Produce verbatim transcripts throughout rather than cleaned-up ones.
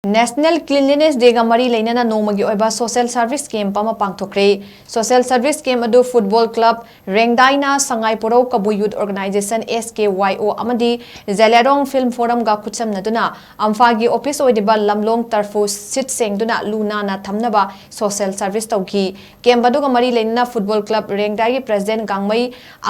National Cleanliness Day ꯒ ꯃꯔꯤ ꯂꯩꯅꯅ ꯅꯣꯡꯃꯒꯤ ꯑꯣꯏꯕ social service camp ꯑꯃ ꯄꯥꯡꯊꯣꯛꯈ꯭ꯔꯦ꯫ Social service camp ꯑꯗꯨ Football Club ꯔꯦꯡꯗꯥꯏꯅ ꯁꯉꯥꯏ ꯄꯣꯔꯧ ꯀꯕꯨꯏ Youth Organization, S K Y O, ꯑꯃꯗꯤ ꯖꯦꯂꯤꯌꯥꯡꯔꯣꯡ Film Forum ꯒ ꯈꯨꯠꯁꯝꯅꯗꯨꯅ ꯑꯝꯐꯥꯒꯤ office ꯑꯣꯏꯔꯤꯕ ꯂꯝꯂꯣꯡ turf ꯁꯤꯠ ꯁꯦꯡꯗꯨꯅ ꯂꯨ ꯅꯥꯟꯅ ꯊꯝꯅꯕ social service ꯇꯧꯈꯤ꯫ Camp ꯑꯗꯨꯒ ꯃꯔꯤ ꯂꯩꯅꯅ Football Club ꯔꯦꯡꯗꯥꯏꯒꯤ President ꯒꯥꯡꯃꯩ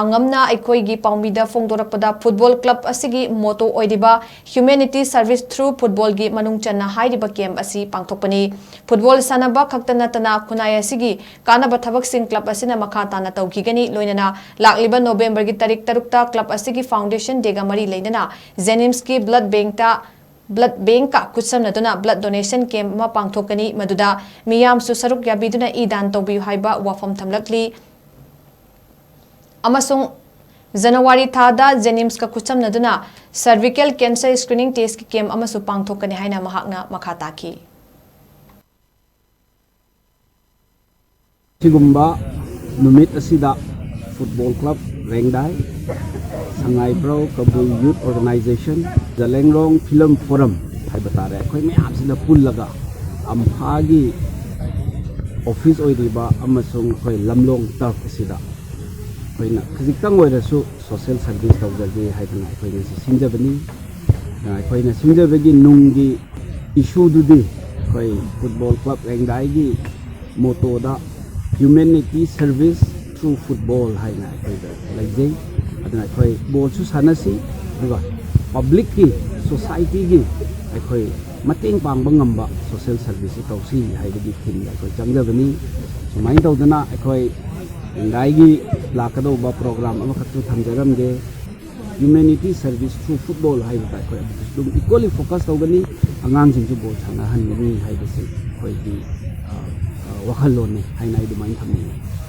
ꯑꯉꯝꯅ ꯑꯩꯈꯣꯏꯒꯤ ꯄꯥꯎꯃꯤꯗ ꯐꯣꯡꯗꯣꯔꯛꯄꯗ, Football Club ꯑꯁꯤꯒꯤ motto ꯑꯣꯏꯔꯤꯕ Humanity Service Through Football ꯒꯤ ꯃꯅꯨꯡ ꯆꯟꯅ ꯍꯥꯏꯔꯤꯕ camp ꯑꯁꯤ ꯄꯥꯡꯊꯣꯛꯄꯅꯤ꯫ Football ꯁꯥꯟꯅꯕ ꯈꯛꯇ ꯅꯠꯇꯅ ꯈꯨꯟꯅꯥꯏ ꯑꯁꯤꯒꯤ ꯀꯥꯟꯅꯕ ꯊꯕꯛꯁꯤꯡ club ꯑꯁꯤꯅ ꯃꯈꯥ ꯇꯥꯅ ꯇꯧꯈꯤꯒꯅꯤ꯫ ꯂꯣꯏꯅꯅ ꯂꯥꯛꯂꯤꯕ November ꯒꯤ ꯇꯥꯔꯤꯛ ꯇꯔꯨꯛꯇ club ꯑꯁꯤꯒꯤ Foundation Day ꯒ ꯃꯔꯤ ꯂꯩꯅꯅ JNIMS ꯀꯤ blood bank ꯇ blood bank ꯀ ꯈꯨꯠꯁꯝꯅꯗꯨꯅ blood donation camp ꯑꯃ ꯄꯥꯡꯊꯣꯛꯀꯅꯤ, ꯃꯗꯨꯗ ꯃꯤꯌꯥꯝꯁꯨ ꯁꯔꯨꯛ ꯌꯥꯕꯤꯗꯨꯅ ꯏ ꯗꯥꯟ ꯇꯧꯕꯤꯌꯨ ꯍꯥꯏꯕ ꯋꯥꯐꯝ ꯊꯝꯂꯛꯂꯤ꯫ ꯑꯃꯁꯨꯡ ꯖꯅꯋꯥꯔꯤ ꯊꯥꯗ JNIMS ꯀ ꯈꯨꯠꯁꯝꯅꯗꯨꯅ cervical cancer screening test ꯀꯤ camp ꯑꯃꯁꯨ ꯄꯥꯡꯊꯣꯛꯀꯅꯤ ꯍꯥꯏꯅ ꯃꯍꯥꯛꯅ ꯃꯈꯥ ꯇꯥꯈꯤ꯫ ꯑꯁꯤꯒꯨꯝꯕ ꯅꯨꯃꯤꯠ ꯑꯁꯤꯗ Football Club ꯔꯦꯡꯗꯥꯏ, ꯁꯉꯥꯏ ꯄꯣꯔꯧ ꯀꯕꯨꯏ Youth Organization, Zeliangrong Film Forum ꯍꯥꯏꯕ ꯇꯥꯔꯦ, ꯑꯩꯈꯣꯏ ꯃꯌꯥꯝꯁꯤꯅ ꯄꯨꯜꯂꯒ ꯑꯝꯐꯥꯒꯤ office ꯑꯣꯏꯔꯤꯕ ꯑꯃꯁꯨꯡ ꯑꯩꯈꯣꯏ ꯂꯝꯂꯣꯡ turf ꯑꯁꯤꯗ ꯑꯩꯈꯣꯏꯅ ꯈꯖꯤꯛꯇꯪ ꯑꯣꯏꯔꯁꯨ social service ꯇꯧꯖꯒꯦ ꯍꯥꯏꯗꯅ ꯑꯩꯈꯣꯏ ꯉꯁꯤ ꯁꯤꯟꯖꯕꯅꯤ꯫ ꯑꯩꯈꯣꯏꯅ ꯁꯤꯟꯖꯕꯒꯤ ꯅꯨꯡꯒꯤ issue ꯗꯨꯗꯤ ꯑꯩꯈꯣꯏ Football Club ꯔꯦꯡꯗꯥꯏꯒꯤ motto ꯗ Humanity Service Through Football ꯍꯥꯏꯅ ꯑꯩꯈꯣꯏꯗ ꯂꯩꯖꯩ꯫ ꯑꯗꯨꯅ ꯑꯩꯈꯣꯏ football ꯁꯨ ꯁꯥꯟꯅꯁꯤ, ꯑꯗꯨꯒ public ꯀꯤ, society ꯒꯤ ꯑꯩꯈꯣꯏ ꯃꯇꯦꯡ ꯄꯥꯡꯕ ꯉꯝꯕ social service ꯁꯨ ꯇꯧꯁꯤ ꯍꯥꯏꯕꯒꯤ theme ꯗ ꯑꯩꯈꯣꯏ ꯆꯪꯖꯕꯅꯤ꯫ ꯁꯨꯃꯥꯏꯅ ꯇꯧꯗꯅ ꯑꯩꯈꯣꯏ ꯔꯦꯡꯗꯥꯏꯒꯤ ꯂꯥꯛꯀꯗꯧꯕ program ꯑꯃꯈꯛꯁꯨ ꯊꯝꯖꯔꯝꯒꯦ꯫ Humanity Service Through Football ꯍꯥꯏꯕꯗ ꯑꯩꯈꯣꯏ ꯑꯗꯨꯗꯁꯨ ꯑꯗꯨꯝ equally focus ꯇꯧꯒꯅꯤ꯫ ꯑꯉꯥꯡꯁꯤꯡꯁꯨ ball ꯁꯥꯟꯅꯍꯟꯒꯅꯤ ꯍꯥꯏꯕꯁꯤ ꯑꯩꯈꯣꯏꯒꯤ, ꯑ, ꯑ, ꯋꯥꯈꯜꯂꯣꯟꯅꯤ ꯍꯥꯏꯅ ꯑꯩ ꯑꯗꯨꯃꯥꯏꯅ ꯊꯝꯅꯤꯡꯉꯤ꯫